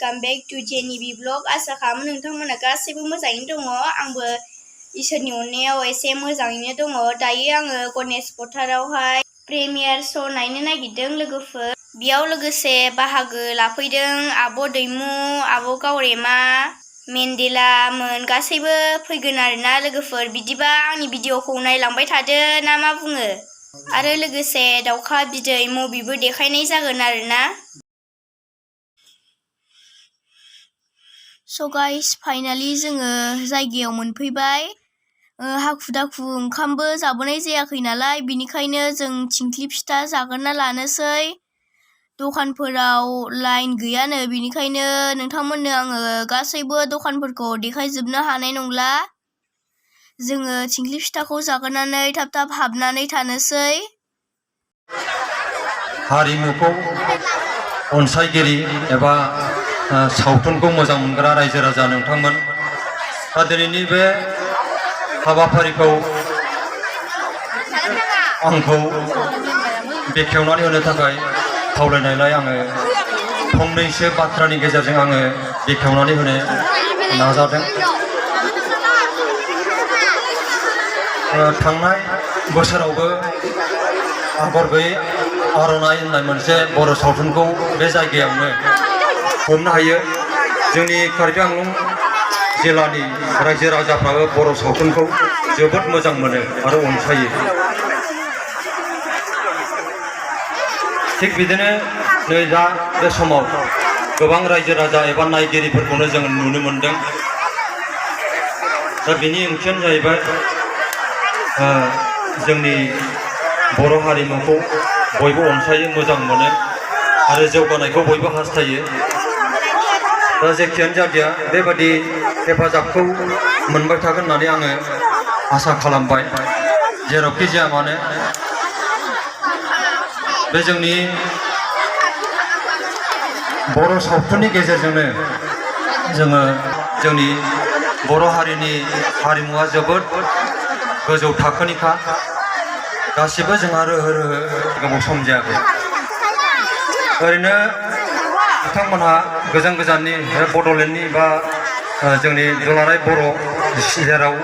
welcome back to जेनिबी blog आसा खालामो नोंथांमोना गासैबो मोजाङैनो दङ आंबो इसोरनि अननायाव एसे मोजाङैनो दङ दायो आङो गणेश फोथारावहाय प्रिमियार श' नायनो नागिरदों लोगोफोर बेयाव लोगोसे बाहागो लाफैदों आब' दैमु आब' गावरेमा मेन्देला मोन गासैबो फैगोन आरोना लोगोफोर बिदिबा आंनि भिडिअखौ नायलांबाय थादो ना मा बुङो आरो लोगोसे दाउखा बिदै मुभिबो देखायनाय जागोन आरोना स' गाइस फाइनालि जोङो जायगायाव मोनफैबाय हाखु दाखु ओंखामबो जाबोनाय जायाखै नालाय बिनिखायनो जों थिंख्लि फिथा जाग्रोना लानोसै दखानफोराव लाइन गैयानो बिनिखायनो नोंथांमोननो आङो गासैबो दखानफोरखौ देखायजोबनो हानाय नंला जोङो थिंख्लि फिथाखौ जाग्रोनानै थाब थाब हाबनानै थानोसै हारिमुखौ अनसायगिरि एबा सावथुनखौ मोजां मोनग्रा रायजो राजा नोंथांमोन दा दिनैनि बे हाबाफारिखौ आंखौ बेखेवनानै होनो थाखाय खावलायनायलाय आङो फंनैसो बाथ्रानि गेजेरजों आङो बेखेवनानै होनो नाजादों थांनाय बोसोरावबो आगर गैयै आर'नाइ होननाय मोनसे बर' सावथुनखौ बे जायगायावनो हमनो हायो जोंनि कार्बि आंलं जिल्लानि रायजो राजाफ्राबो बर' सावथुनखौ जोबोद मोजां मोनो आरो अनसायो थिग बिदिनो नै दा बे समाव गोबां रायजो राजा एबा नायगिरिफोरखौनो जों नुनो मोनदों दा बेनि ओंथियानो जाहैबाय जोंनि बर' हारिमुखौ बयबो अनसायो मोजां मोनो आरो जौगानायखौ बयबो हास्थायो दा जेखियानो जादिया बेबादि हेफाजाबखौ मोनबाय थागोन होननानै आङो आसा खालामबाय जेरावखि जाया मानो बे जोंनि बर' सावथुननि गेजेरजोंनो जोङो जोंनि बर' हारिनि हारिमुवा जोबोद गोजौ थाखोनिखा गासिबो जोंहा रोहो रोहो गोबाव सम जायाखै ओरैनो बिथांमोनहा गोजान गोजाननि बड'लेण्डनि बा जोंनि दुलाराय बर' जेराव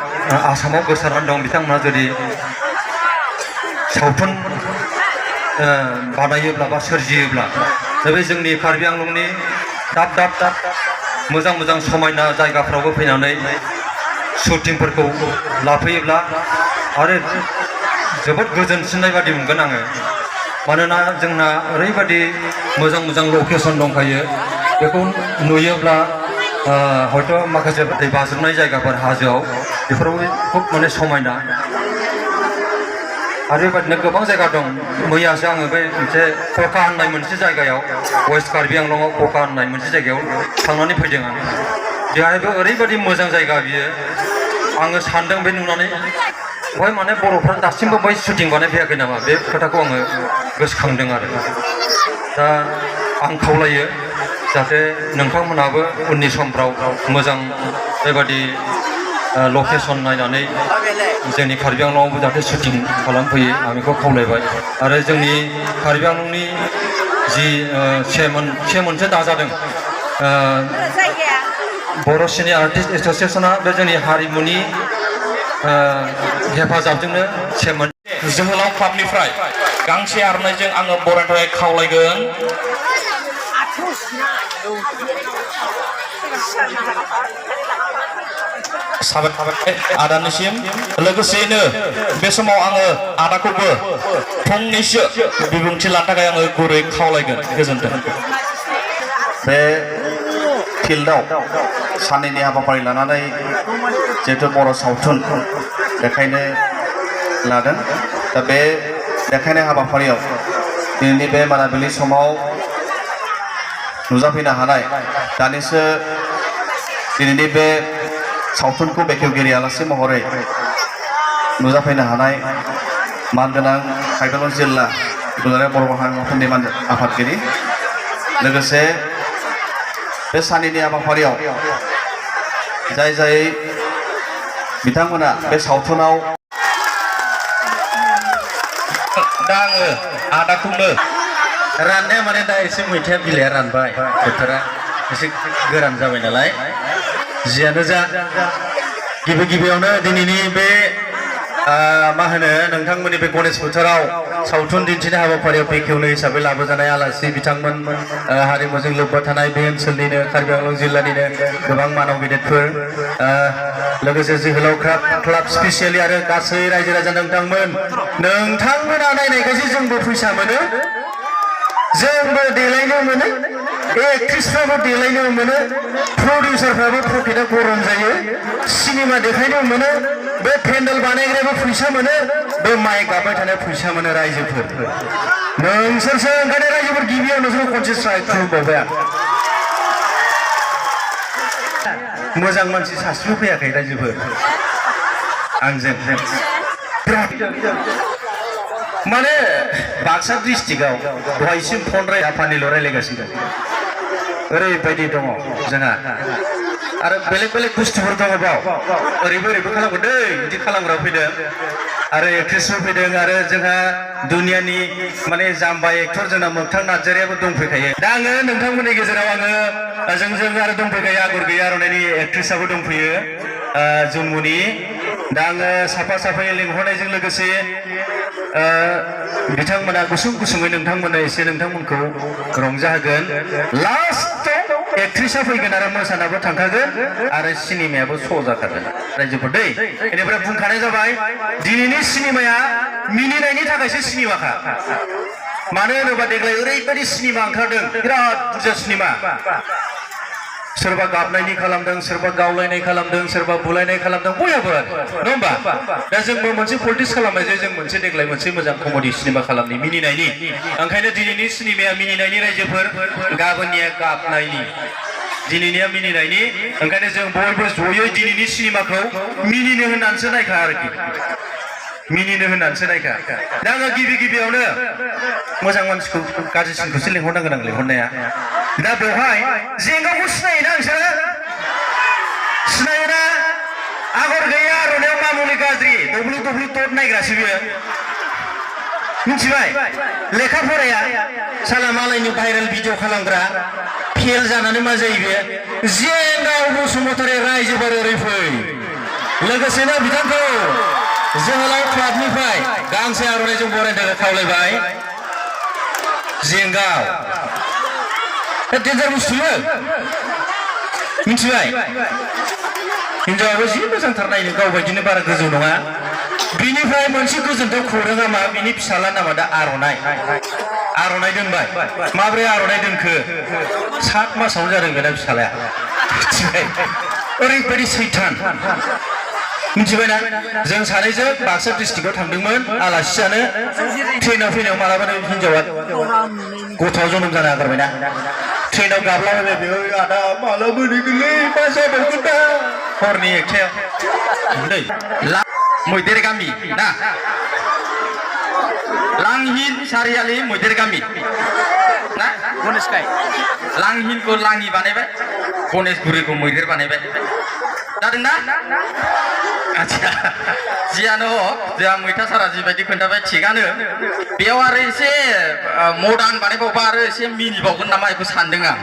आसामाव गोसारनानै दं बिथांमोनहा जुदि सावथुन बानायोब्ला बा सोरजियोब्ला बे जोंनि कार्बि आंलंनि दाब दाब दाब मोजां मोजां समायना जायगाफ्रावबो फैनानै शुटिंफोरखौ लाफैयोब्ला आरो जोबोद गोजोनसिननाय बादि मोनगोन आङो मानोना जोंना ओरैबादि मोजां मोजां लकेसन दंखायो बेखौ नुयोब्ला हयथ' माखासे दै बाज्रुमनाय जायगाफोर हाजोआव बेफोरावबो खुब माने समायना आरो बेबादिनो गोबां जायगा दं मैयासो आङो बे मोनसे कका होननाय मोनसे जायगायाव वेस्ट कार्बि आंलंआव कका होननाय मोनसे जायगायाव थांनानै फैदों आं बेहायबो ओरैबादि मोजां जायगा बियो आङो सानदों बे नुनानै बेवहाय माने बर'फ्रा दासिमबो बै शुटिं बानायफैयाखै नामा बे खोथाखौ आङो गोसोखांदों आरो दा आं खावलायो जाहाथे नोंथांमोनहाबो उननि समफ्राव मोजां बेबादि लकेसन नायनानै जोंनि कार्बि आंलंआवबो जाहाथे शुटिं खालामफैयो आं बेखौ खावलायबाय आरो जोंनि कार्बि आंलंनि जि से मोनसे दाजादों बर' सिने आर्टिस्ट एस'सियेसना बे जोंनि हारिमुनि हेफाजाबजोंनो सेमोन जोहोलाव क्लाबनिफ्राय गांसे आर'नाइजों आङो बरायनो थाखाय खावलायगोन साबायखर आदानिसिम लोगोसेयैनो बे समाव आङो आदाखौबो फंनैसो बिबुंथि लानो थाखाय आङो गुरै खावलायगोन गोजोन्थों बे फिल्डआव साननैनि हाबाफारि लानानै जिहेतु बर' सावथुन देखायनो लादों दा बे देखायनाय हाबाफारियाव दिनैनि बे मोनाबिलि समाव नुजाफैनो हानाय दानिसो दिनैनि बे सावथुनखौ बेखेवगिरि आलासि महरै नुजाफैनो हानाय मानगोनां कार्बि आंलं जिल्ला दुलाराय बर' हारिमुफोरनि आफादगिरि लोगोसे बे साननैनि हाबाफारियाव जाय जाय बिथांमोना बे सावथुनाव दा आङो आदाखौनो राननाया माने दा एसे मैथाया बिलाइया रानबाय बोथोरा एसे गोरान जाबाय नालाय जियानो जा गिबियावनो दिनैनि बे मा होनो नोंथांमोननि बे गणेश बोथोराव सावथुन दिन्थिनाय हाबाफारियाव बेखेवनो हिसाबै लाबोजानाय आलासि बिथांमोन हारिमुजों लोब्बा थानाय बे ओनसोलनिनो कार्बि आंलं जिल्लानिनो गोबां मानव गेदेरफोर लोगोसे जोहोलाव क्लाब स्पेसियेलि आरो गासै रायजो राजा नोंथांमोना नायनायखायसो जोंबो फैसा मोनो जोंबो देलायनो मोनो एक्ट्रिसफ्राबो देलायनो मोनो प्रडिउसारफ्राबो पकेटआ गरम जायो सिनेमा देखायनो मोनो बे पेन्डेल बानायग्रायाबो फैसा मोनो बे माइक गाबबाय थानाय फैसा मोनो रायजोफोर नोंसोरसो ओंखायनो रायजोफोर गिबियाव नोंसोर खनसे खुलुमबावबाय मोजां मानसि सासेबो फैयाखै रायजोफोर आंजों माने बाक्सा डिस्ट्रिक्टआव दहायसिम फन आफानिल' रायलायगासिनो ओरैबायदि दङ जोंहा आरो बेलेग बुस्थुफोर दङ बाव ओरैबो खालामगोन दै बिदि खालामग्रा फैदों आरो एक्ट्रेसफोर फैदों आरो जोंहा दुनियानि माने जाम्बा एक्टर जोंना मोगथां नार्जारियाबो दंफैखायो दा आङो नोंथांमोननि गेजेराव आङो जों आरो दंफैखायो आगर गैया आर'नाइनि एक्ट्रेसाबो दंफैयो जुनमुनि दा आङो साफायै लिंहरनायजों लोगोसे बिथांमोना गुसुङै नोंथांमोना एसे नोंथांमोनखौ रंजाहोगोन लास्टआव एक्ट्रेसा फैगोन आरो मोसानाबो थांखागोन आरो सिनेमायाबो श' जाखागोन रायजोफोर दै बेनिफ्राय बुंखानाय जाबाय दिनैनि सिनेमाया मिनिनायनि थाखायसो सिनेमाखा मानो होनोबा देग्लाय ओरैबायदि सिनेमा ओंखारदों बिराद बुरजा सिनेमा सोरबा गाबनायनि खालामदों सोरबा गावलायनाय खालामदों सोरबा बुलायनाय खालामदों बयहाबो नङा होमबा दा जोंबो मोनसे पलिटिक्स खालामबाय जे जों मोनसे देग्लाय मोनसे मोजां कमेडि सिनेमा खालामनि मिनिनायनि ओंखायनो दिनैनि सिनेमाया मिनिनायनि रायजोफोर गाबोननिया गाबनायनि दिनैनिया मिनिनायनि ओंखायनो जों बयबो जयै दिनैनि सिनेमाखौ मिनिनो होननानैसो नायखा आरोखि मिनिनो होननानैसो नायखा दा आङो गिबियावनो मोजां मानसिखौ गाज्रिसिनखौसो लिंहरनांगोन आं लिंहरनाया दा बेवहाय जेंगाखौ सिनायोना नोंसोरो सिनायोना आगर गैया आर'नाइयाव मामुलि गाज्रि डब्लिउ टट नायग्रासो बियो मिथिबाय लेखा फराया साला मालायनि भाइरेल भिडिअ खालामग्रा फेल जानानै मा जायो बे जेंगाव बसुमतारी रायजोफोर ओरै फै लोगोसेनो बिथांखौ जोहोलाव क्लाबनिफ्राय गांसे आर'नाइजों बरायनो थाखाय खावलायबाय जेंगाव डेन्जार बुस्थुयो मिथिबाय हिनजावाबो जि मोजांथार नायनो गाव बायदिनो बारा गोजौ नङा बिनिफ्राय मोनसे गोजोनथाव खौराङा मा बिनि फिसाला नामा दा आर'नाइ दोनबाय माब्रै आर'नाइ दोनखो 7 मासावनो जादों बेना फिसालाया मिथिबाय ओरैबायदि सैथान मिथिबायना जों सानैजों बाक्सा डिस्ट्रिक्टआव थांदोंमोन आलासि जानो ट्रेनाव फैनायाव मालाबानो हिनजावा गथ'आ जोनोम जानो नागिरबायना ट्रेनाव गाबलाबाय बेयाव आदा माला मोनहैगोनलै मा जाबावगोन दा हरनि एकथायाव दै मैदेर गामि ना लांहिन सारियालि मैदेर गामि ना गणेशखाय लांहिनखौ लाङि बानायबाय गणेशगुरिखौ मैदेर बानायबाय जादोंना आच्छा जियानो हक जोंहा मैथा सारा जिबायदि खोन्थाबाय थिगानो बेयाव आरो एसे मडार्न बानायबावबा आरो एसे मिनिबावगोन नामा बेखौ सानदों आं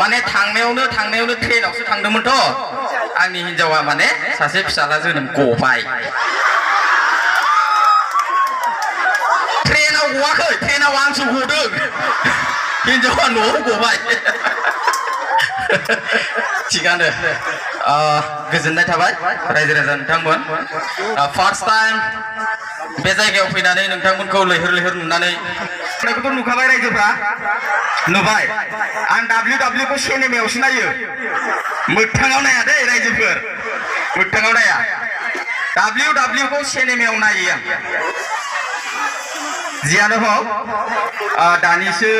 माने थांनायावनो ट्रेनावसो थांदोंमोनथ' आंनि हिनजावा माने सासे फिसाला जोनोम गबाय ट्रेनाव गवाखै ट्रेनाव आंसो गदों हिनजावा न'आव गबाय थिगानो गोजोननाय थाबाय रायजो राजा नोंथांमोन फार्स्ट टाइम बे जायगायाव फैनानै नोंथांमोनखौ लैहोर नुनानै खौथ' नुखाबाय रायजोफ्रा नुबाय आं WW खौ सिनेमायावसो नायो मोगथाङाव नाया दै रायजोफोर मोगथाङाव नाया WW खौ सिनेमायाव नायो आं जियानो हक दानिसो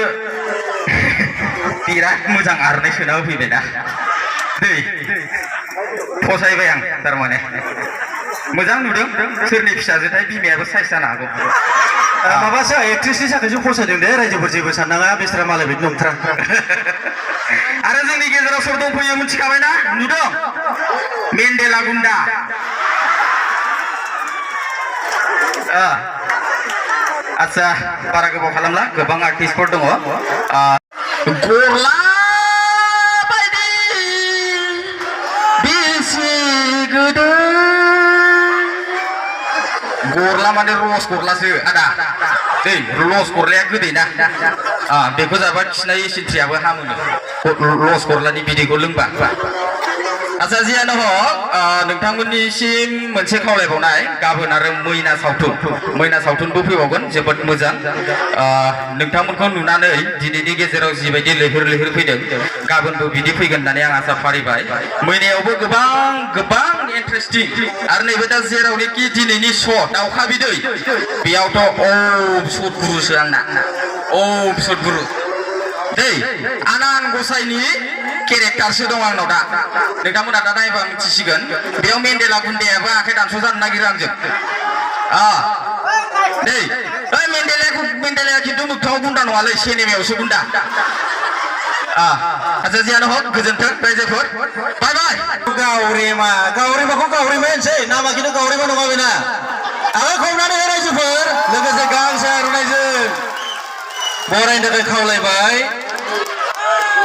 बिराद मोजां आर'नाइ सोना होफैबायना दै फसायबाय आं थारमाने मोजां नुदों सोरनि फिसाजोथाय बिमायाबो साइज जानो हागौ माबासो एक्ट्रेसनि थाखायसो फसायदों दे रायजोफोर जेबो साननाङा बेस्रा मालाय बायदि नंथारा आरो जोंनि गेजेराव सोर दंफैयो मिथिखाबायना नुदों मेन्डेला गुन्डा आच्छा बारा गोबाव खालामला गोबां आर्टिस्टफोर दङ गला गरला माने रस गरलासो आदा दै रस गरलाया गोदै ना बेखौ जाबा खिनाय एसिडफ्रियाबो हामोनो रस गरलानि बिदैखौ लोंबा आच्छा जियानो हक नोंथांमोननिसिम मोनसे खावलायबावनाय गाबोन आरो मैना सावथुनबो फैबावगोन जोबोद मोजां नोंथांमोनखौ नुनानै दिनैनि गेजेराव जिबायदि लैहोर फैदों गाबोनबो बिदि फैगोन होननानै आं आसा फारिबाय मैनायावबो गोबां इन्टारेस्टिं आरो नैबे दा जेरावनोखि दिनैनि श' दाउखा बिदै बेयावथ' ओम सदगुरुसो आंना ओम सदगुरु दै आनान गसाइनि केरेक्टारसो दं आंनाव दा नोंथांमोना दा नायबा मिथिसिगोन बेयाव मेन्देला गुन्दायाबो आखाइ दानस' जानो नागिरो आंजों दै ओइ मेन्देलाया खिन्थु मोगथाङाव गुन्दा नङालै सिनेमायावसो गुन्दा आच्छा जियानो हक गोजोन्थों रायजोफोर बाय बाय गावरिमाखौ गावरिमा होनसै नामा खिन्थु गावरिमा नङा बेना आङो खमनानै रायजोफोर लोगोसे गांसे आर'नाइजों बरायनो थाखाय खावलायबाय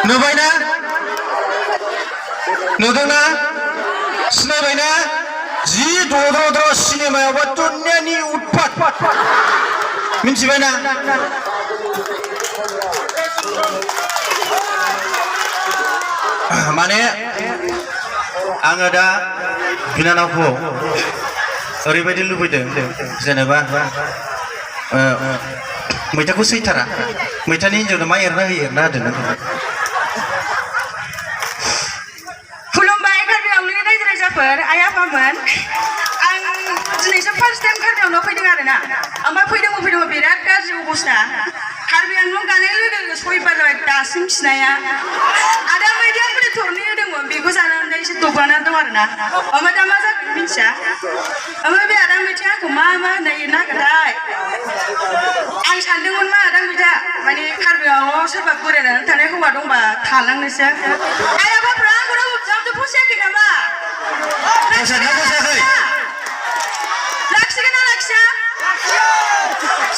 नुबायना नुदोंना सिनायबायना जि दद्र सिनेमायावबा दुनियानि उतपात मिथिबायना माने आङो दा बिनानावखौ ओरैबायदि लुबैदों जेनेबा मैथाखौ सैथारा मैथानि हिन्जावनो मा एरना होयो एरना होदो नों खुलुमबाय कार्बि आंलंनि रायजो राजाफोर आइ आफामोन आं दिनैसो फार्स्ट टाइम कार्बि आंलंआव फैदों आरोना ओमफ्राय फैदोंबो बिराद गाज्रि अबस्था कार्बि आंलं गानाय लोगो सयबार जाबाय दासिम खिनाया आदा मैदेर बोरै थरनै होदोंमोन बेखौ जानानै एसे दगानानै दं आरोना ओमफ्राय दा मा जाखो मिथिया ओमफ्राय बे आदा मैथाया आंखौ मा होननाय नागिरथाय आं सानदोंमोन मा आदा मैथा माने कार्बि आंलंआव सोरबा बोरायनानै थानाय हौवा दंबा थालांनोसो आइ आफाफ्रा आंखौ रावबो बिहामजो फसायाखै नामा फसायाखै लाखिगोन ना लाखिया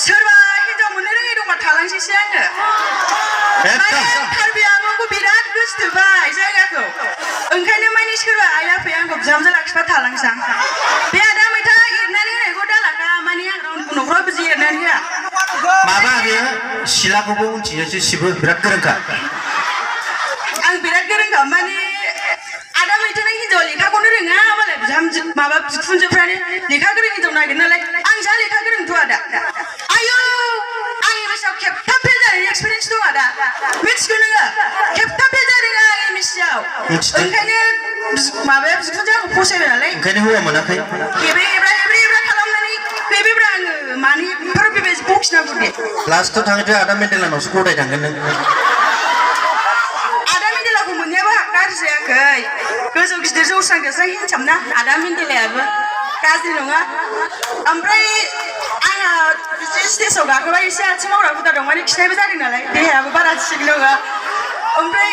सोरबा हिनजाव मोननो रोङै दंबा थालांसैसो आङो माने कार्बि आंलंखौ बिराद गोसोथोबाय जायगाखौ ओंखायनो माने सोरबा आइ आफाया आंखौ बिहामजो लाखिबा थालांसां बे आदा मैथा एरनानै होनायखौ दालाखा माने आं रावनिबो न'खराव बिदि एरनानै होआ माबा बेयो सिलाखौबो उनथिंजायसो सिबो बिराद गोरोंखा आं बिराद गोरोंखा माने आदा मैथानि हिनजाव लेखाखौनो रोङा मालाय बिहामजो माबा बिखुनजोफ्रानो लेखा गोरों हिनजाव नागिर नालाय आं जा लेखा गोरोंथ' आदा आयौ आं एमएसआव खेबथाम फेल जानायनि एक्सपिरियेन्स दं आदा मिथिगौ नोङो खेबथाम फेल जादों आं एमएसआव ओंखायनो माबाया बिखुनजो आंखौ फसायबाय नालाय ओंखायनो हौवा मोनाखै हेब्रे हेब्रा खालामनानै बेब्रा आङो मानि एफोर बेबायदि बखिनांगौ दे लास्टआव थाङोथ' आदा मेन्देलानावसो गदाय थांगोन नों आदा मेन्देलाखौ मोननायाबो गाज्रि जायाखै गोजौ गिदिर जौस्रां देरस्रां हिनजावना आदा मेन्देलायाबो गाज्रि नङा ओमफ्राय आंहा स्टेजआव गाखोबा एसे आथिं मावग्रा हुदा दं माने खिनायबो जादों नालाय देहायाबो बारा थिग नङा ओमफ्राय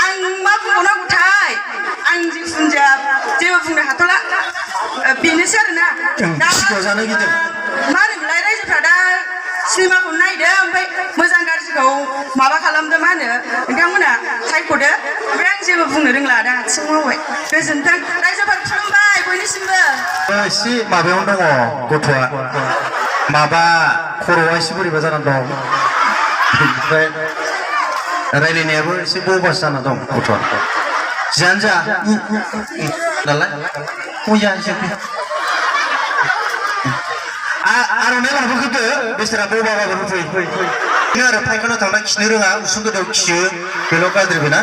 आं मा बुंबावनांगौथाय आं जिखुनु जाया जेबो बुंनो हाथ'ला बेनोसै आरोना दा जानो गिदिर मा होनोमोनलाय रायजोफ्रा दा सिनेमाखौ नायदो ओमफ्राय मोजां गाज्रिखौ माबा खालामदो मा होनो नोंथांमोना सायख'दो ओमफ्राय आं जेबो बुंनो रोंला दा आथिं मावबाय गोजोन्थों रायजोफोर खुलुमबाय बयनिसिमबो एसे माबायावनो दङ गथ'आ माबा खर'आ एसे बोरैबा जानानै दं ओमफ्राय रायलायनायाबो एसे बबास जाना दं गथ'आ जियानो जा नालाय मोजां आर'नाइ लाबोखोदो बेसोरा बबाबाबो फै नों आरो फायखानाव थांना खिनो रोङा उसुं गोदाव खियो बेल' गाज्रि बेना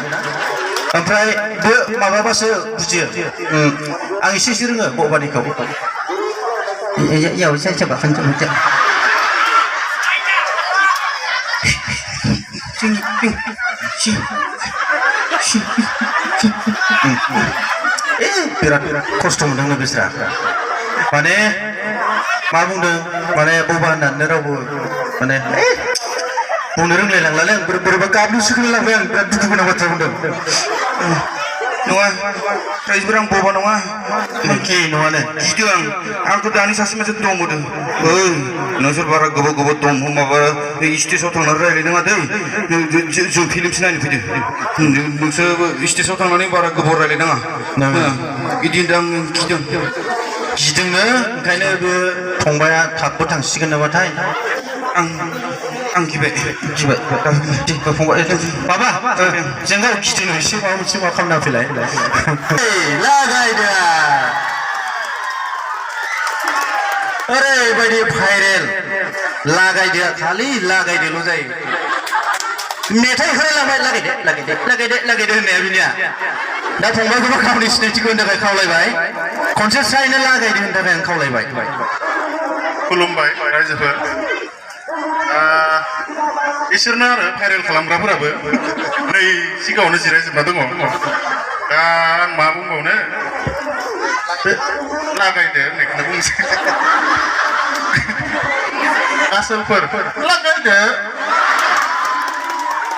ओमफ्राय बे माबाबासो बुजियो आं एसे रोङो बबानिखौ याव एसे बाखान बिराद खस्थ' मोनदोंनो बिसोरा माने मा बुंदों माने बबा होननानै रावबो माने बुंनो रोंलायलांलालै आं बोरैबा गाबलुसोखोलांबाय आं बिराद दुखु गोनां बाथ्रा बुंदों नङा रायजोफोर आं बबा नङा के नङानो गिदों आंथ' दानि सासे मानसि दं मोदों नोंसोर बारा गोबाव दं माबा स्टेजआव थांनानै रायज्लायनाङा दै जों फिल्मसो नायनो फैदों नोंसोर स्टेजआव थांनानै बारा गोबाव रायज्लायनाङा बिदि होनदों आं गिदों गिदोंनो ओंखायनो बे फंबाया थाबबो थांसिगोन नामाथाय आं गिबाय फंबाय माबा जोंहा गिदोंनो एसे माबा मोनसे मा खालामना फैलाय लागायदो ओरैबायदि भाइरेल लागायदो खालि लागायदोल' जायो मेथाइ खोनालांबाय लागायदो होननाया बिनिया दा फंबायखौबो गावनि सिनायथिखौ होनो थाखाय खावलायबाय खनसे स्रायनो लागायदो होनो थाखाय आं खावलायबाय खुलुमबाय रायजोफोर इसोरनो आरो भाइरेल खालामग्राफोराबो नै सिगाङावनो जिरायजोबना दङ दा आं मा बुंबावनो लागायदो होननायखौनो बुंसै आसोलफोर लागायदो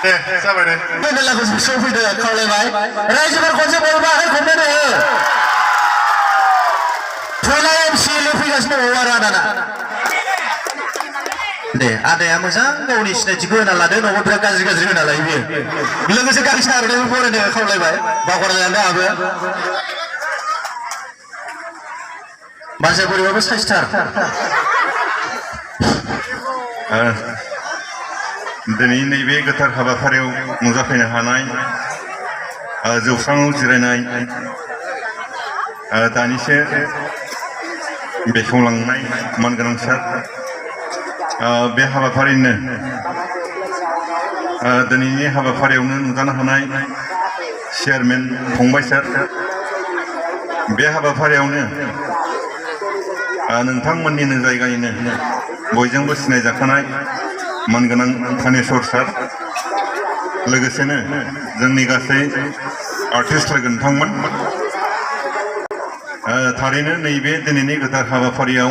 दे जाबाय दे मेलाखौ सफैदो खावलायबाय रायजोफोर खनसे बयबो आखाइ खबनो हो फैला एमसिएल फैगासिनो दङ आरो आदाना दे आदाया मोजां गावनि सिनायथिखौ होना लादो न'आव बिराद गाज्रि होना लायो बियो लोगोसे गांसे आर'नाइबो फरायनो खावलायबाय बावगारलायनानै आंबो बांसिन बोरैबाबो साइसथार दिनै नैबे गोथार हाबाफारियाव नुजाफैनो हानाय जौस्राङाव जिरायनाय दानिसो बेखेवलांनाय मानगोनां सार बे हाबाफारिनो दिनैनि हाबाफारियावनो नुजानो हानाय चेयारमेन फंबाय सार बे हाबाफारियावनो नोंथांमोननिनो जायगानिनो बयजोंबो सिनायजाखानाय मानगोनां थानेश्वर सार लोगोसेनो जोंनि गासै आर्टिस्ट लोगो नोंथांमोन थारैनो नैबे दिनैनि गोथार हाबाफारियाव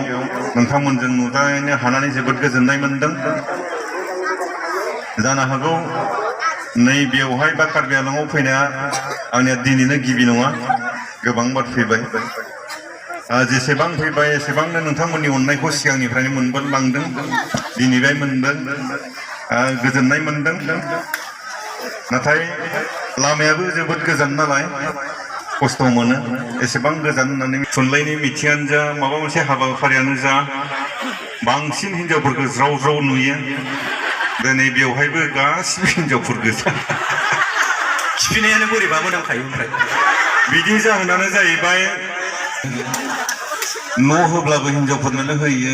नोंथांमोनजों नुजानो हानानै जोबोद गोजोननाय मोनदों जानो हागौ नै बेवहाय बा कार्बि आंलंआव फैनाया आंनिया दिनैनो गिबि नङा गोबां बार फैबाय जेसेबां फैबाय एसेबांनो नोंथांमोननि अननायखौ सिगांनिफ्रायनो मोनबोलांदों दिनैहाय मोनदों गोजोननाय मोनदों नाथाय लामायाबो जोबोद गोजान नालाय खस्थ' मोनो एसेबां गोजान होननानै थुनलाइनि मिथिङानो जा माबा मोनसे हाबाफारियानो जा बांसिन हिनजावफोरखौ ज्राव ज्राव नुयो दिनै बेवहायबो गासिबो हिनजावफोर गोजा खिफिनायानो बोरैबा मोनामखायो ओमफ्राय बिदि जाहोनानो जाहैबाय न' होब्लाबो हिनजावफोरनोनो होयो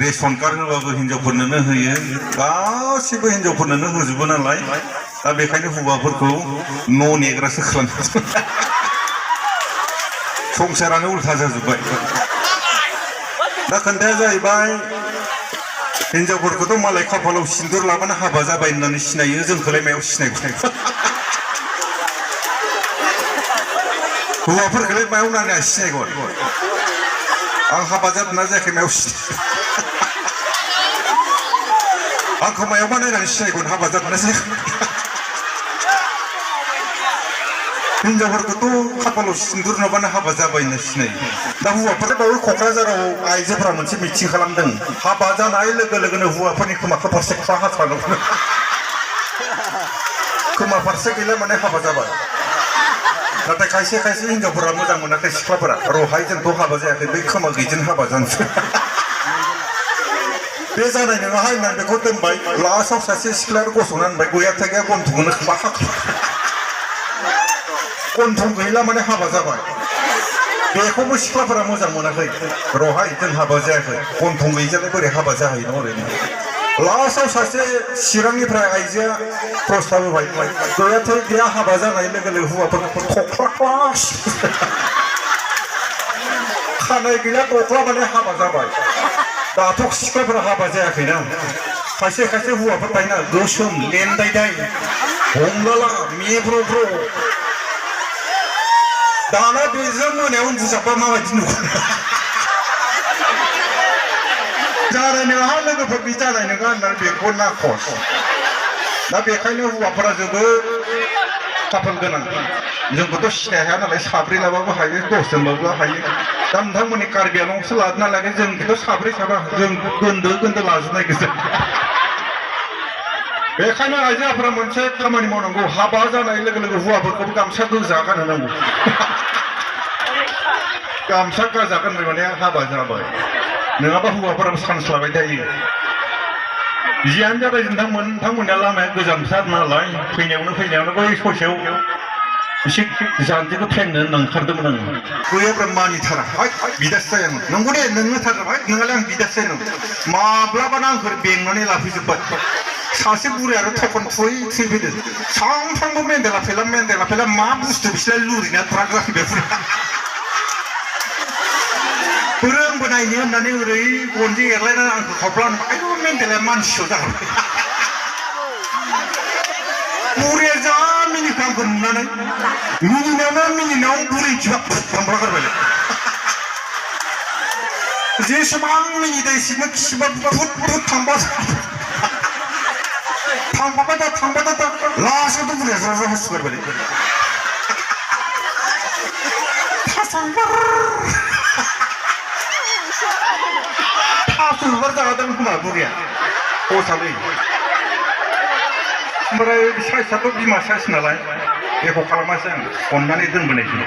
रेशन कार्ड होब्लाबो हिनजावफोरनोनो होयो गासिबो हिनजावफोरनोनो होजोबो नालाय दा बेखायनो हौवाफोरखौ न' नेग्रासो खालामो संसारानो उल्था जाजोब्बाय दा खोन्थाया जाहैबाय हिनजावफोरखौथ' मालाय खाफालाव सिन्दुर लाबानो हाबा जाबाय होननानै सिनायो जोंखौलाय मायाव सिनायगोन हौवाफोरखौलाय मायाव नायना सिनायगोन आं हाबा जादोंना जायाखै मायाव आंखौ मायावबा नायनानै सिनायगोन हाबा जादोंना जायाखै हिनजावफोरखौथ' खाफालाव सिन्दुर नुबानो हाबा जाबाय होनना सिनायो दा हौवाफोरा बावै क'क्राझाराव आइजोफोरा मोनसे मिटिं खालामदों हाबा जानाय लोगो लोगोनो हौवाफोरनि खोमाखौ फारसे हाखानो खोमा फारसे गैला माने हाबा जाबाय नाथाय खायसे खायसे हिनजावफोरा मोजां मोनाखै सिख्लाफोरा रहाय जोंथ' हाबा जायाखै बै खोमा गैजों हाबा जानोसै बे जानाय नङाहाय होननानै बेखौ दोनबाय लास्टआव सासे सिख्लाया गसंना होनबाय गैया थाइया गन्थंखौनो खोमा गन्थं गैला माने हाबा जाबाय बेखौबो सिख्लाफोरा मोजां मोनाखै रहाय जों हाबा जायाखै गन्थं गैजालाय बोरै हाबा जाहैनो ओरैनो लास्टआव सासे चिरांनिफ्राय आइजोआ प्रस्ताब होबाय गैयाथै गैया हाबा जानाय लोगो लोगो हौवाफोरखौ थख्ला क्लास खानाय गैया थख्ला माने हाबा जाबाय दाथ' सिख्लाफोरा हाबा जायाखैना खायसे खायसे हौवाफोर थायोना गोसोम लेनदायदाय हमलाला मेब्रब्र दाना बेजों मोनायाव उन्दुजाबा माबायदि नुगोन जानाय नङा लोगोफोर बे जानाय नङा होननानै बेखौ नाखस दा बेखायनो हौवाफोरा जोबोद खाफाल गोनां जोंखौथ' सिनाय हाया नालाय साब्रै लाबाबो हायो 10 जनबाबो हायो दा नोंथांमोननि कार्बि आंलंआवसो लादों नालाय जोंखौथ' साब्रै साबा जों गोन्दो लाजोबनाय गोजा बेखायनो आइजोफोरा मोनसे खामानि मावनांगौ हाबा जानाय लोगो लोगो हौवाफोरखौबो गामसा गोजा गानहोनांगौ गामसा गाजागोन माने हाबा जाबाय नङाबा हौवाफोराबो सानस्लाबाय थायो जियानो जाबाय नोंथांमोनना लामाया गोजानथार नालाय फैनायावनो बै ससेयाव एसे जानजिखौ फेंनो होनना ओंखारदोंमोन आङो गैयाब्रा मानिथारा बिदासो जायामोन नंगौ दे नोंनो थारबाय नोंहालाय आं बिदासो जायामोन माब्लाबानो आंखौ बेंनानै लाफैजोब्बाय सासे बुरै आरो थखन थुयै फैदों सानफ्रामबो मेन्देला फैला मा बुस्थु बिसोर लुरिना ट्राग्राफि बेफोर फोरोंबोनायनि होननानै ओरै गनजों एरलायनानै आंखौ खावफ्लानो आयु मेन्देला मानसियाव जाबाय बुरैया जा मिनिखौ आंखौ नुनानै मिनिनायाव बुरै खिबा थांब्ला गारबाय जेसेबां मिनिदों एसेनो खिबा फुट थांबा लास्टआवथ' बुरैया ज्रा ज्रा हासुगारबाय थासुबार जागादों खोमा बुरैया हसालै ओमफ्राय साइसआथ' बिमा साइस नालाय एख' खालामासै आं अननानै दोनबोनायसै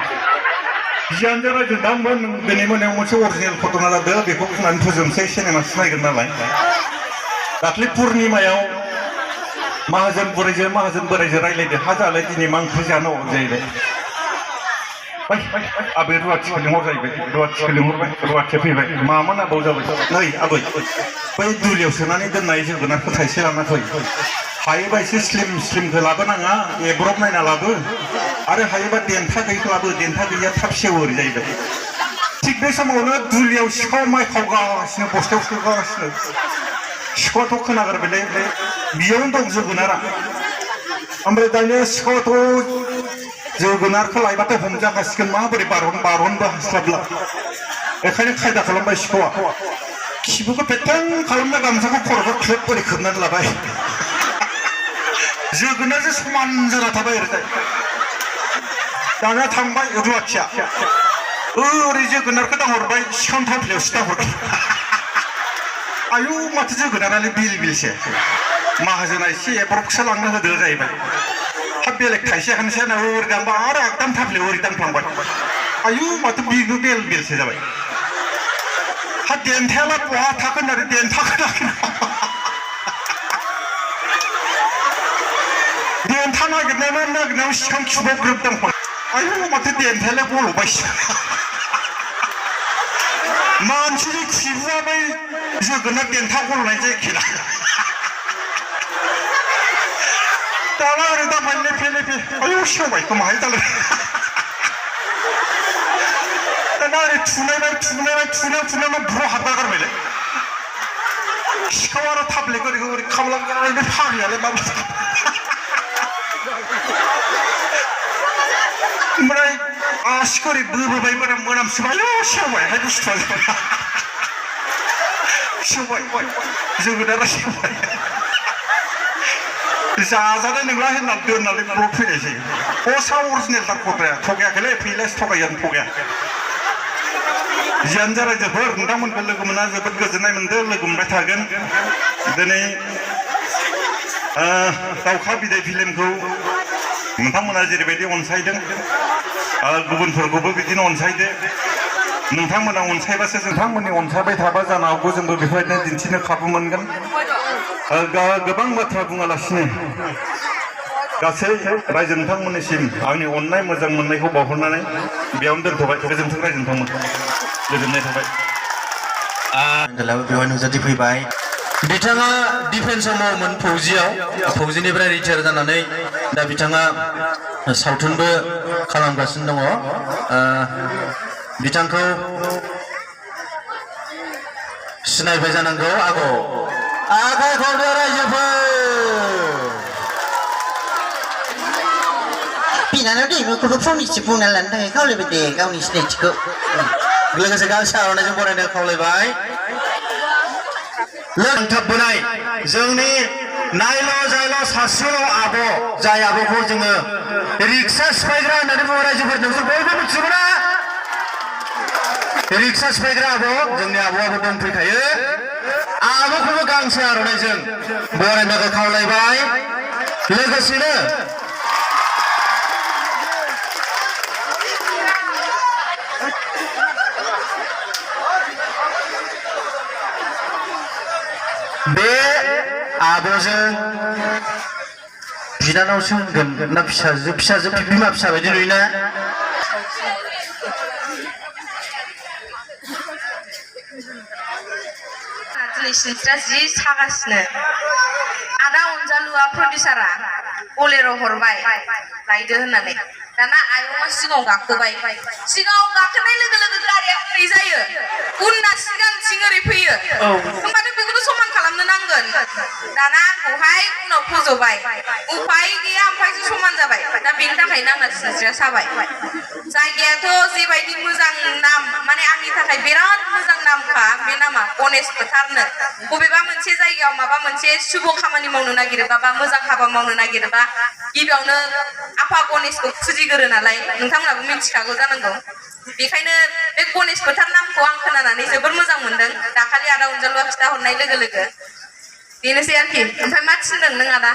जियानो जा रायजो दा होनबा दिनै मोनायाव मोनसे अरिजिनेल घटना जादों बेखौ बुंनानै फोजोबनोसै सिनेमासो नायगोन नालाय दाख्लै पुर्निमायाव माहाजोन बोराइजों रायज्लायदो हा जालाय दिनै मा ओंख्रि जानो जाहैबाय आबै रुवाथिखौ लिंहरजाहैबाय रुवाथिखौ लिंहरबाय रुवाथिया फैबाय मामोन आबौ जाबाय नै आबै बै दुलियाव सोनानै दोननाय जोगोनारखौ थाइसे लाना फै हायोबा एसे स्लिमखौ लाबोनाङा एब्रब नायना लाबो आरो हायोबा देन्था गैयिखौ लाबो देन्था गैयिया थाब सेवो ओरै जाहैबाय थिग बे समावनो दुलियाव सिखाव माइ खावगासिनो बस्थायाव सोगासिनो सिखावआथ' खोनागारबायलै बेयावनो दं जोगोनारा ओमफ्राय दानिया सिखावआथ' जोगोनारखौ लायबाथाय हमजाखासिगोन माबोरै बारहनबो हास्लाबला बेखायनो खायदा खालामबाय सिखावआ खिबुखौ फेथें खालामना गामसाखौ खर'खौ ख्लेब बोरै खोबनानै लाबाय जोगोनारजों समान जाना थाबाय ओरैजाय दाना थांबाय रुवाथिया ओरै जोगोनारखौ दाहरबाय सिखावनि थाफ्लियाव सिथाहरबाय आयु माथो जोगोनारालाय बिलसो माहाजोना एसे एब्रबखौसो लांनो होदो जाहैबाय हा बेलेग थाइसे हानसेयानो ओरै दांबा आरो एकदम थाफ्लियाव ओरै दांफ्लांबाय आयु माथो बिबो बेलसो जाबाय हा देन्थायाला बहा थाखो होननानै देन्थाखौ देन्था नागिरनायाव सिखाव खिबाव ग्रोब दांफां आयु माथो देन्थायालाय बल'बायसो मानसिनि खिबुआ बै जोगोनार देन्था गल'नाय जायखिना दाना ओरै दांबाय लेफे आयु सेवबाय खोमाहाय दालाय दाना ओरै थुनायाव बुराव हाबना गारबायलाय सिखाव आरो थाब्लेट ओरै खामलांबाय बे फाग्लियालाय माबा ओमफ्राय आसिखौ ओरै बोबोबाय मोनामसोबाय सेवबायहाय बुस्थुआ सेवबाय जोगोनारा सेवबाय जाजानाय नंला होननानै दोननानै ब्लक फैनायसै पस्टआ अरिजिनेलथार थगायाखैलै फैलासो थगायानो थगाया जियानो जा रायजोफोर नोंथांमोनखौ लोगो मोना जोबोद गोजोननाय मोनदों लोगो मोनबाय थागोन दिनै दाउखा बिदै फिल्मखौ नोंथांमोना जेरैबायदि अनसायदों गुबुनफोरखौबो बिदिनो अनसायदो नोंथांमोना अनसायबासो नोंथांमोननि अनसायबाय थाबा जानो हागौ जोंबो बेफोरबायदिनो दिन्थिनो खाबु मोनगोन गोबां बाथ्रा बुङालासिनो गासै रायजो नोंथांमोननिसिम आंनि अननाय मोजां मोननायखौ बावहरनानै बेयावनो दोनथ'बाय गोजोन्थों रायजो नोंथांमोन गोजोननाय थाबाय बेवहाय नुजाथिफैबाय बिथाङा डिफेन्सआव मावोमोन फौजिनिफ्राय रिटायार जानानै दा बिथाङा सावथुनबो खालामगासिनो दङ बिथांखौ सिनायबाय जानांगौ आगै खावदो रायजोफोर बिनानाव दैमुखौबो फंनैसो बुंना लानो थाखाय खावलायबाय दे गावनि सिनायथिखौ लोगोसे गांसे आर'नाइजों बरायनो खावलायबाय नांथाबबोनाय जोंनि नायल' जायल' सासेल' आब' जाय आब'खौ जोङो रिक्सा सिफायग्रा होननानै बुङो रायजोफोर नोंसोर बयबो मिथिगौ ना रिक्सा सिफायग्रा आब' जोंनि आब'आबो दंफैखायो आब'खौबो गांसे आर'नाइजों बरायनो थाखाय खावलायबाय लोगोसेनो बे आब'जों बिनानावसो होनगोन ना फिसाजो बिमा फिसा बायदि नुयोना दिनै सिनस्रिया जि सागासिनो आदा अनजालुआ प्रडिउसारा बलेर' हरबाय लायदो होननानै दाना आयंआ सिगाङाव गाखोबाय सिगाङाव गाखोनाय लोगो लोगो गारिया ओरै जायो उनना सिगांथिं ओरै फैयो होमबाथ' बेखौथ' समान खालामनो नांगोन दाना आंखौहाय उनाव फज'बाय उफाय गैया ओमफ्रायसो समान जाबाय दा बेनि थाखायनो आंना सिनस्रिया साबाय जायगायाथ' जेबायदि मोजां नाम माने आंनि थाखाय बिराद मोजां नामखा बे नामा गणेश फोथारनो बबेबा मोनसे जायगायाव माबा मोनसे शुभ खामानि मावनो नागिरोबा बा मोजां हाबा मावनो नागिरोबा गिबियावनो आफा गणेशखौ फुजिगोरो नालाय नोंथांमोनाबो मिथिखागौ जानांगौ बेखायनो बे गणेश फोथार नामखौ आं खोनानानै जोबोर मोजां मोनदों दाखालि आदा अनजालुआ खिथाहरनाय लोगो लोगो बेनोसै आरोखि ओमफ्राय मा थिनदों नों आदा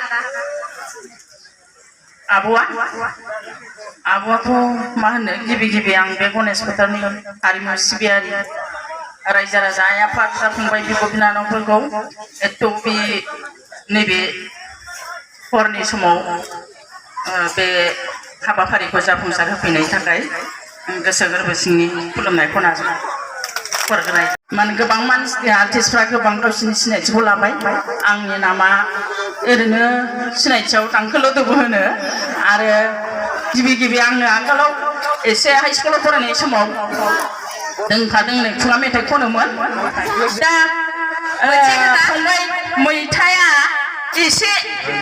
आब'आथ' मा होनो गिबि आं बे गणेश फोथारनि हारिमु सिबियारि रायजो राजा आइ आफा बिदा फंबाय बिब' बिनानावफोरखौ एथ' बे नैबे हरनि समाव बे हाबाफारिखौ जाफुंसार होफैनायनि थाखाय गोसो गोरबो सिंनि खुलुमनायखौ हरग्रोनाय माने गोबां मानसि आर्टिस्टफ्रा गोबां गावसिनि सिनायथिखौ लाबाय आंनि नामा ओरैनो सिनायथियाव दांखोल'दबो होनो आरो गिबि आंनो आगोलाव एसे हाइ स्कुलाव फरायनाय समाव दोंफा दोंनै खुगा मेथाइ खनोमोन दा फंबाय मैथाया एसे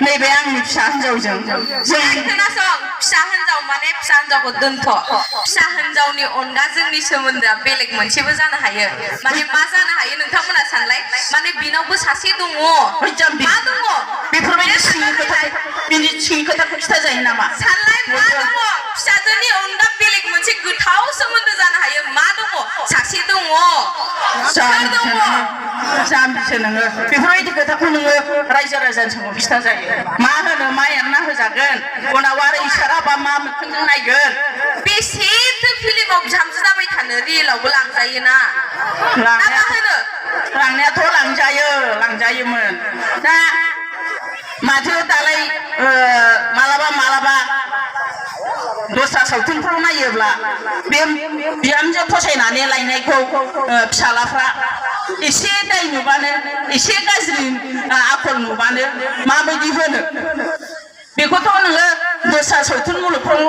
नैबे आंनि फिसा हिन्जावजों खोनासं फिसा हिन्जाव माने फिसा हिन्जावखौ दोनथ' फिसा हिन्जावनि अनगा जोंनि सोमोन्दोआ बेलेग मोनसेबो जानो हायो माने मा जानो हायो नोंथांमोना सानलाय माने बिनावबो सासे दङ मा दङ बेफोरबायदि सिंनि खोथाखौ खिथा जायो नामा सानलाय मा दङ फिसाजोनि अनगा बेलेग मोनसे गोथाव सोमोन्दो जानो हायो मा दङ सासे दङ जाम्बिसो नोङो बेफोरबायदि खोथाखौ नोङो रायजो राजानि समाव खिथा जायो मा होनो मा एरना होजागोन उनाव आरो इसाराबा मा मोखांजों नायगोन बेसेथो फिल्माव बिहामजो जाबाय थानो रियेलावबो लांजायोना मा होनो लांनायाथ' लांजायोमोन दा माथो दालाय मालाबा दस्रा सावथुनफ्राव नायोब्ला बे बिहामजो फसायनानै लायनायखौ फिसालाफ्रा एसे दाय नुबानो एसे गाज्रि आखल नुबानो माबायदि होनो बेखौथ' नोङो दस्रा सावथुन मुलुगफ्राव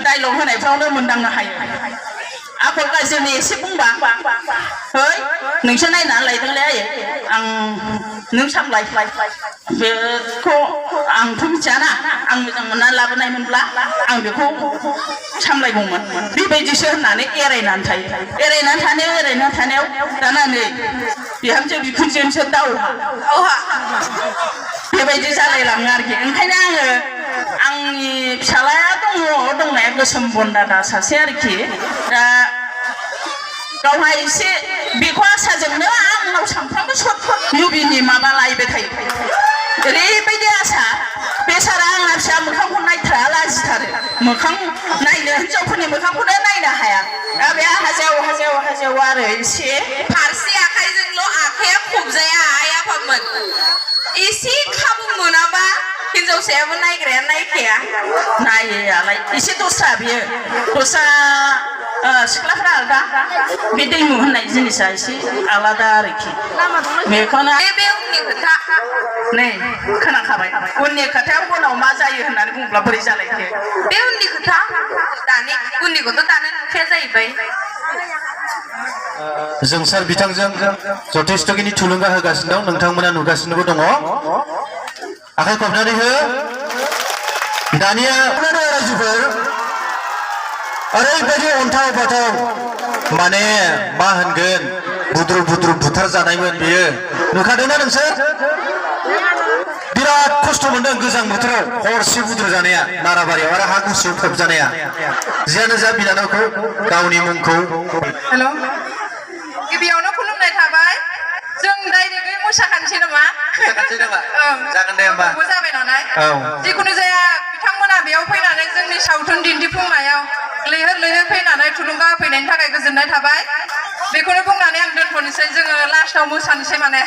डायलग होनायफ्रावनो मोनदांनो हायो आखल गाज्रिनि एसे बुंबा है नोंसो नायनानै लायदोंलै आयै आं नों सामलाय बेखौ आंथ' मिथियाना आं मोजां मोननानै लाबोनायमोनब्ला आं बेखौ सामलायगौमोन बेबायदिसो होननानै एरायनानै थानायाव दाना नै बिहामजो बिखुनजोनिसो दावहा बेबायदि जालायलाङो आरोखि ओंखायनो आंनि फिसालाया दंनाया गोसोम बनदादा सासे आरोखि दा गावहा एसे बेखौ आसाजोंनो आंनाव सानफ्रामबो मुभिनि माबा लायबाय थायो ओरैबायदि आसा बेसारा आंना फिसा मोखांखौ नायथारा लाजिथारो मोखां नायनो हिनजावफोरनि मोखांखौनो नायनो हाया दा बे हाजेव आरो एसे फारसे आखाइजोंल' आखाइया खबजाया आइ आफामोन एसे खाबु मोनाबा हिनजावसायाबो नायग्राया नायखाया नायोआलाय एसे दस्रा बियो दस्रा सिख्लाफ्रा आलादा बे दैमु होननाय जिनिसा एसे आलादा आरोखि बेखौनो बे उननि खोथा नै खोनाखाबाय उननि खोथायाव उनाव मा जायो होननानै बुङोब्ला बोरै जालायखो बे उननि खोथा दानि उननिखौथ' दानो नुखाया जाहैबाय जों सार बिथांजों जथेस्थ'खिनि थुलुंगा होगासिनो दं नोंथांमोना नुगासिनोबो दङ आखाइ खबनानै हो दानिया रायजोफोर ओरैबायदि अन्थाव बाथाव माने मा होनगोन बुद्रु बुथार जानायमोन बेयो नुखादोंना नोंसोर बिराद खस्थ' मोनदों गोजां बोथोराव हरसे बुद्रु जानाया नाराबारियाव आरो हा गुसुआव खोबजानाया जियानो जा बिनानावखौ गावनि मुंखौ हेल' गिबियावनो खुलुमनाय थाबाय जों डाइरेक्टयै मोसाखानोसै नामा जागोन दे होमबा जाबाय नालाय जिखुनु जाया बिथांमोना बेयाव फैनानै जोंनि सावथुन दिन्थिफुंनायाव लैहोर फैनानै थुलुंगा होफैनायनि थाखाय गोजोननाय थाबाय बेखौनो बुंनानै आं दोनथ'नोसै जोङो लास्ट लास्टाव मोसानोसै माने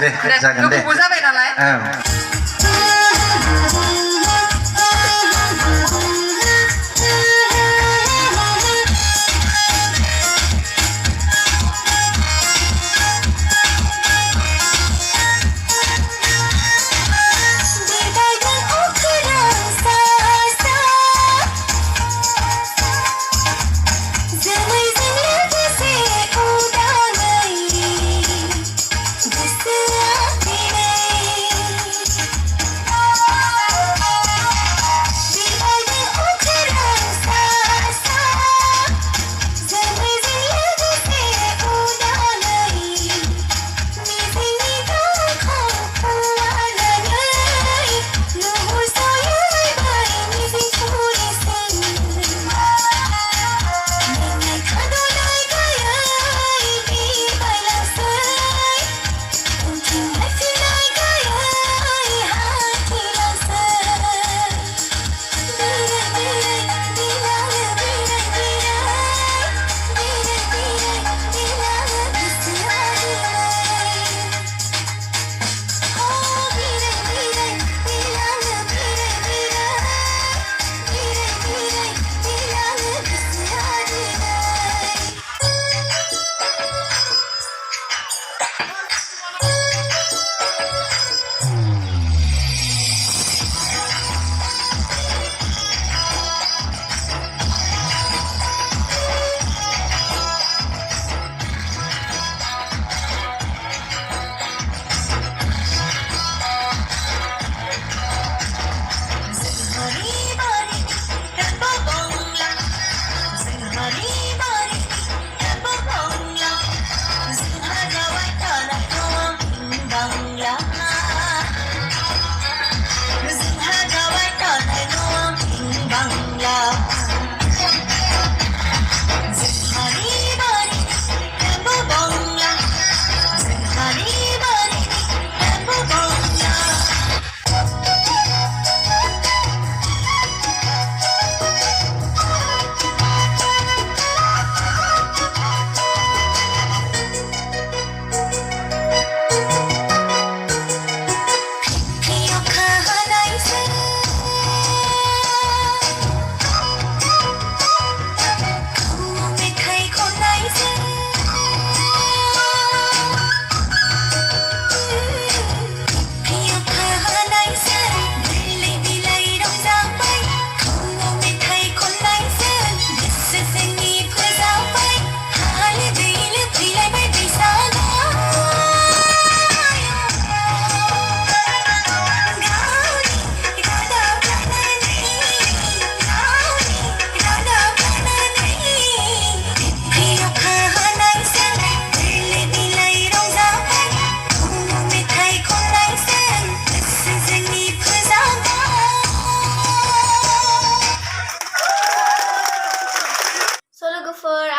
दे जागोन दे गोबाव जाबाय नालाय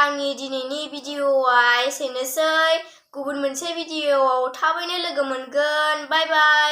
आंनि दिनैनि भिडिअआ एसेनोसै गुबुन मोनसे भिडिअआव थाबैनो लोगो मोनगोन बाय बाय